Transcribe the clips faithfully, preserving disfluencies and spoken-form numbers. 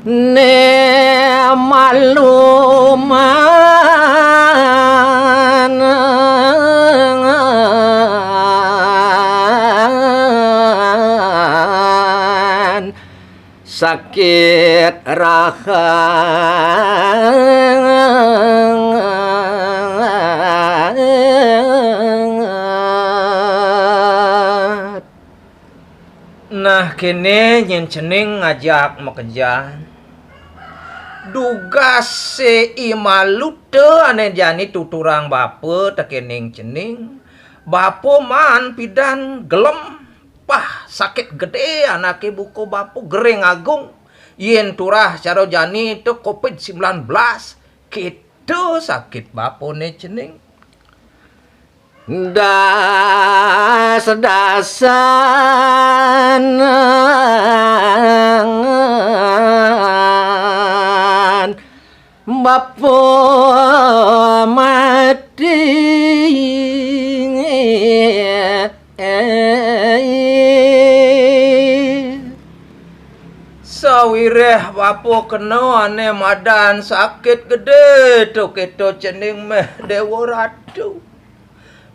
Né malu mangan sakit rahat. Nah, kéné nyén cening ngajak makejan. Dugasé i malu té ané jani tuturang bapa tekéning cening. Bapa maan pidan gelem. Pah, sakit gedé anaké buka bapa, gering agung. Yén turah cara jani té covid sembilan belas, kéto sakit bapané cening. Das-dasan bapa mati. Sawiréh bapa kena ané madan sakit gedé to kéto cening méh Déwa Ratu.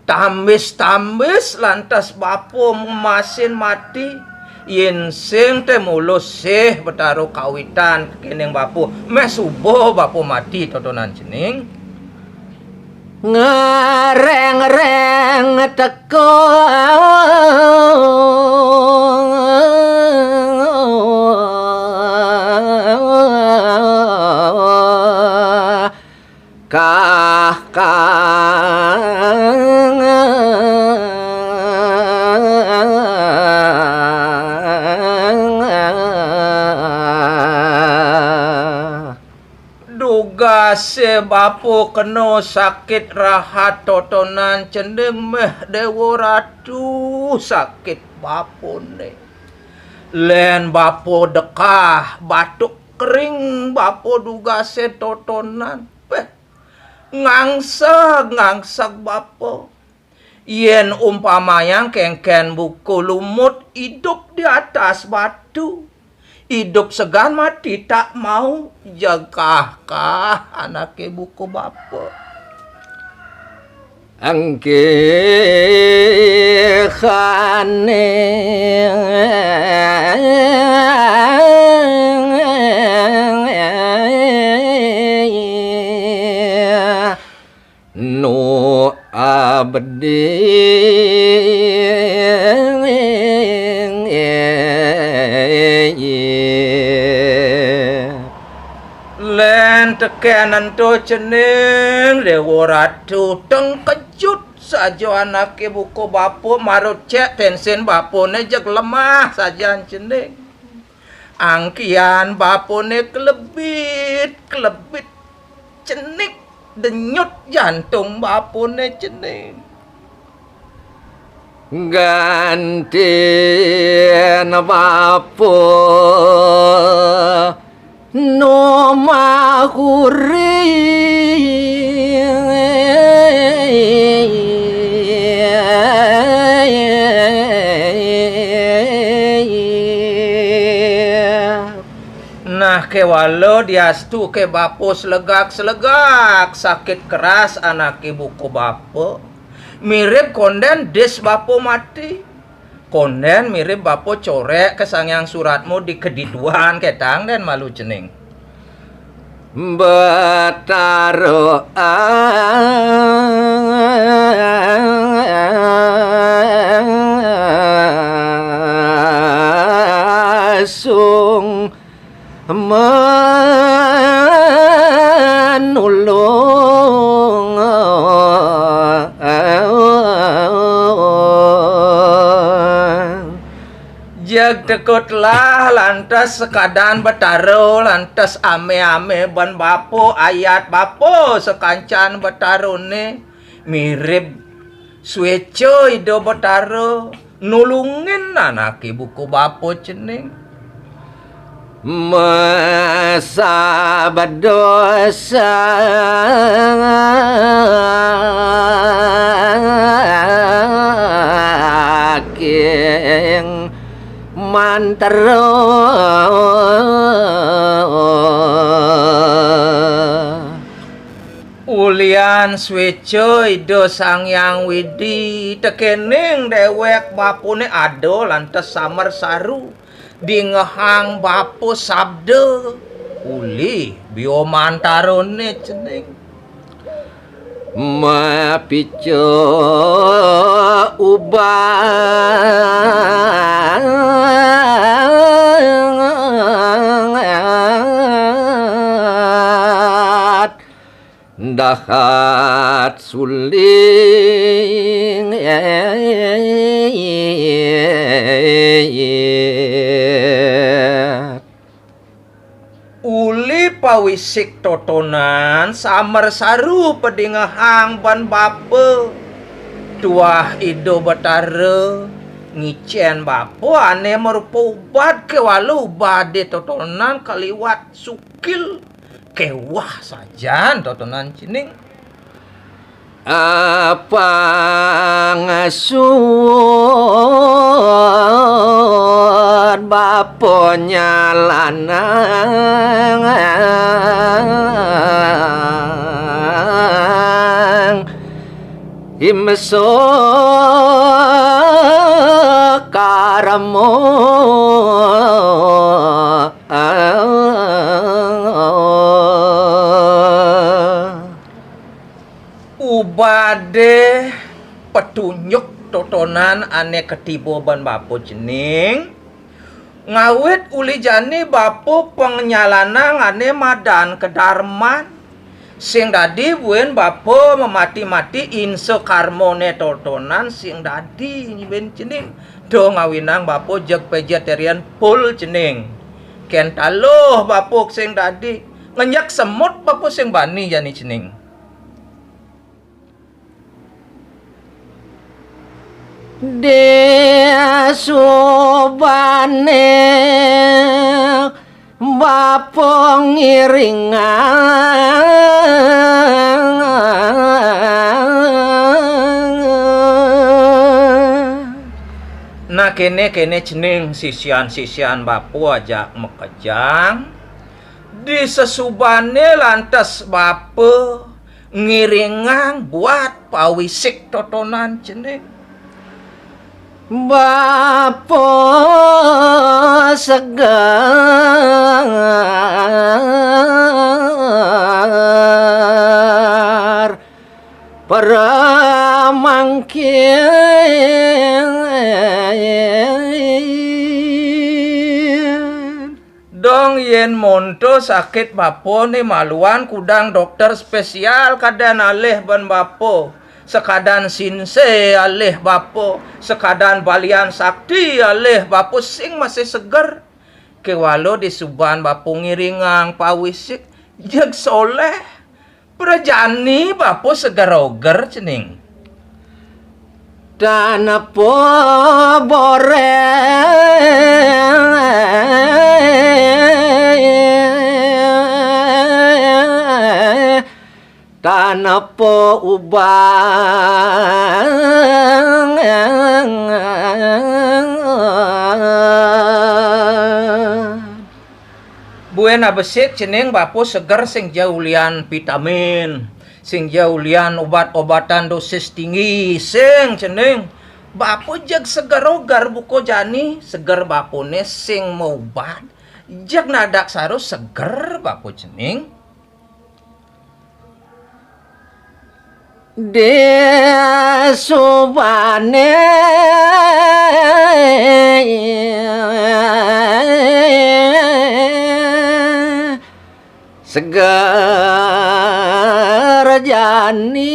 Tambis-tambis lantas bapa ngemasin mati, yén sing té mulus sih Betara kawitan kéning bapa, méh suba bapa mati totonan cening. Ngereng-reng teka kah kah. Dugasé bapa kena sakit rahat totonan cening méh Déwa Ratu, sakit bapané. Lén bapa dekah, batuk kering bapa dugasé totonan. Péh, ngangseg, ngangseg bapa. Yén umpamayang kénkén buka lumut idup di atas batu, idup segan mati tak mau, jeg kah-kah anaké buka bapa. Engkehane nu abdi. Lén tekén ento cening, Déwa Ratu, tengkejut saja anaké buka bapa, marut cék tensin bapané jeg lemah sajan cening. Angkihan bapané kelebit, kelebit cenik, denyut jantung bapané cening. Gantin bapa nu mahuri. Nah, kéwala diastuké bapa selegak-selegak, sakit keras anaké buka bapa. Mirib kondén dis bapa mati. Kondén mirib bapa corék ka Sang Hyang Suratma di kediduan, ketang dén malu cening. Betara asung manulung. Jeg teka telah lantas sekadan Betara, lantas amé-amé ban bapa, ayat bapa sakancan Betarané, mirib suéca Ida Betara nulungin anaké buka bapa cening. Masabda saking mantra Ulian sweca Ida Sang Hyang Widi tekening dewek bapane ada lantas samar saru dingehang bapa sabda, uli biomantarane cening. Mapica ubat dahat suling. Uli pawisik totonan samar saru padingehang ban bapa. Tuah Ida Batara ngicen bapa ane marupa ubat kewala ubade totonan kaliwat sukil kewah sajan totonan cening. Apang sud bapanya lanang imso karmo. Ubade petunjuk totonan ane katiba ban bapa cening, ngawit uli jani bapa pang nyalanang ane madan kadarman, sing dadi buin bapa mamati-mati insa karmane totonan sing dadi buin cening. To ngawinang bapa jeg vegetarian full cening. Ken taluh bapa sing dadi, ngenjek semut bapa sing bani jani cening. Desubane bapa ngiringang. Nah, kene, kene cening sisian-sisian bapa ajak makejang. Di sesubane lantas bapa ngiringang buat pawisik totonan cening. Bapa segar paramangkin. Dong yen monto sakit bapa ne maluan kudang dokter spesial kadan alih ban bapa, sekadan sinse alih bapa, sekadan balian sakti alih bapa sing masih seger. Kewala di suban bapa ngiringang pawisik, jeg soleh. Prajani bapa seger oger cening. Tanpa boreh, tanpa ubang. Buin abesik cening bapa seger sing ja ulian vitamin, sing ja ulian obat-obatan dosis tinggi, sing cening. Bapa jeg seger oger buka jani, seger bapane sing maubat. Jeg nadak saru seger bapa cening. Desubane seger jani.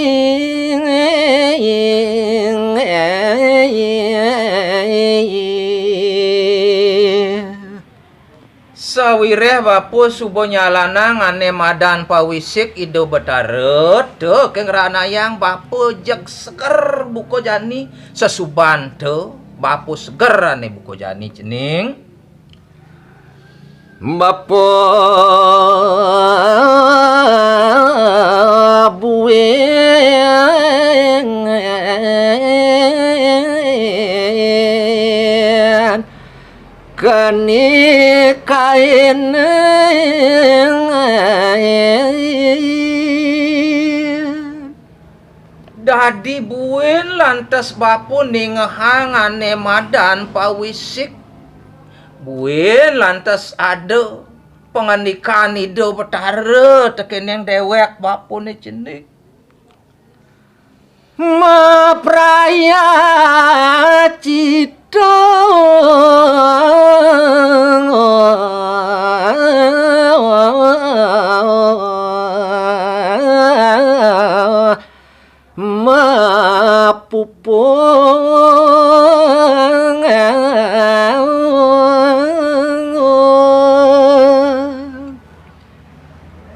Sawireh bapa suba nyalanang ane madan pawisik Ida Betara, to keng ranayang bapa jeg seger buka jani, sesuban to bapa seger ane buka jani cening. Bapa buin Keni kaening. Dadi buin lantas bapa ningehang ane madan pawisik. Buin lantas ada pangandikan Ida Betara tekening dewek bapane cening. Maprayacita. Mapupung.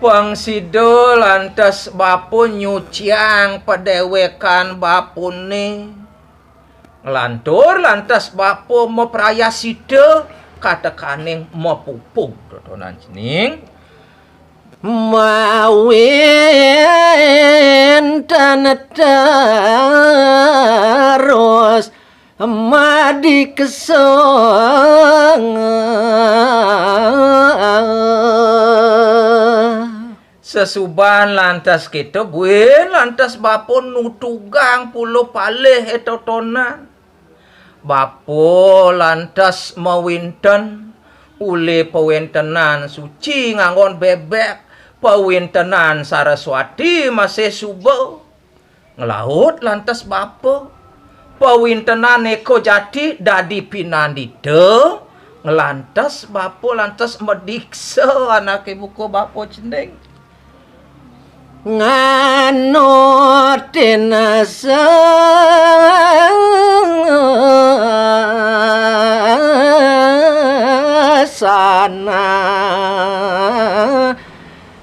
Pang sida lantas bapa nyuciang padewekan bapane. Nglantur lantas bapa maprayasita katekaning mapupung totonan cening. Mawinten terus madiksa. Sesuban lantas kita buin lantas bapa nutugang pula palih etotonan. Bapa lantas mawinten uli pawintenan suci nganggon bebek, pawintenan Saraswati masih suba. Nglaut lantas bapa. Pawintenan eka jati dadi pinandita. Nglantas bapa lantas madiksa anake buka bapa cening. Nganutin sasana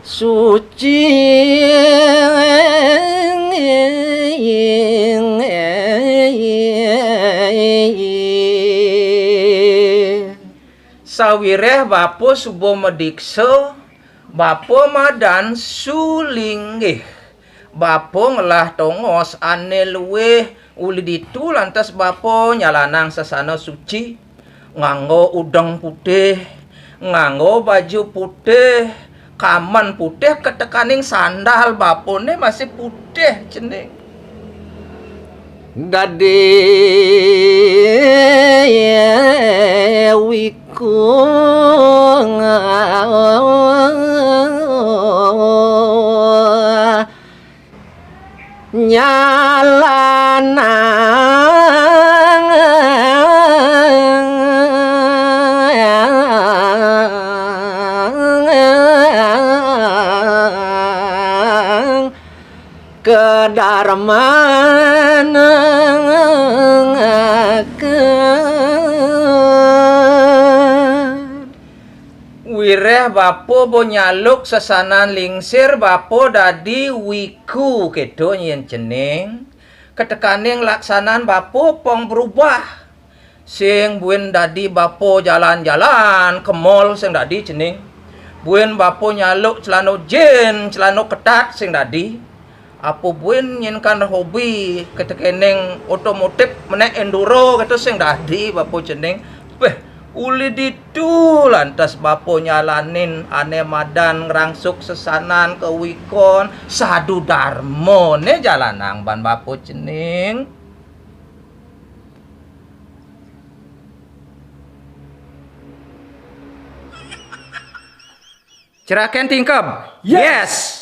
suci. Sawireh bapa suba madiksa, bapa madan sulinggih. Bapa ngelah tongos ane luih, uli ditu lantas bapa nyalanang sasana suci, nganggo udeng putih, nganggo baju putih, kamen putih, katekaning sandal bapane masih putih cening. Dadi wiku nyalanang kadarman. Wireh bapa bo nyaluk sesanan lingsir, bapa dadi wiku keto nyen cening. Katekaning laksanan bapa pong berubah. Sing buin dadi bapa jalan-jalan ke mall sing dadi cening. Buin bapa nyaluk celana jean, celana ketat sing dadi. Apa buin nyen kan hobi ketekening otomotif menek enduro keto sing dadi bapa cening. Beh, uli ditu lantas bapa nyalanin ane madan ngrangsuk sesanan kewikon sadu darmane jalanang ban bapa cening. Ceraken tingkeb. Yes.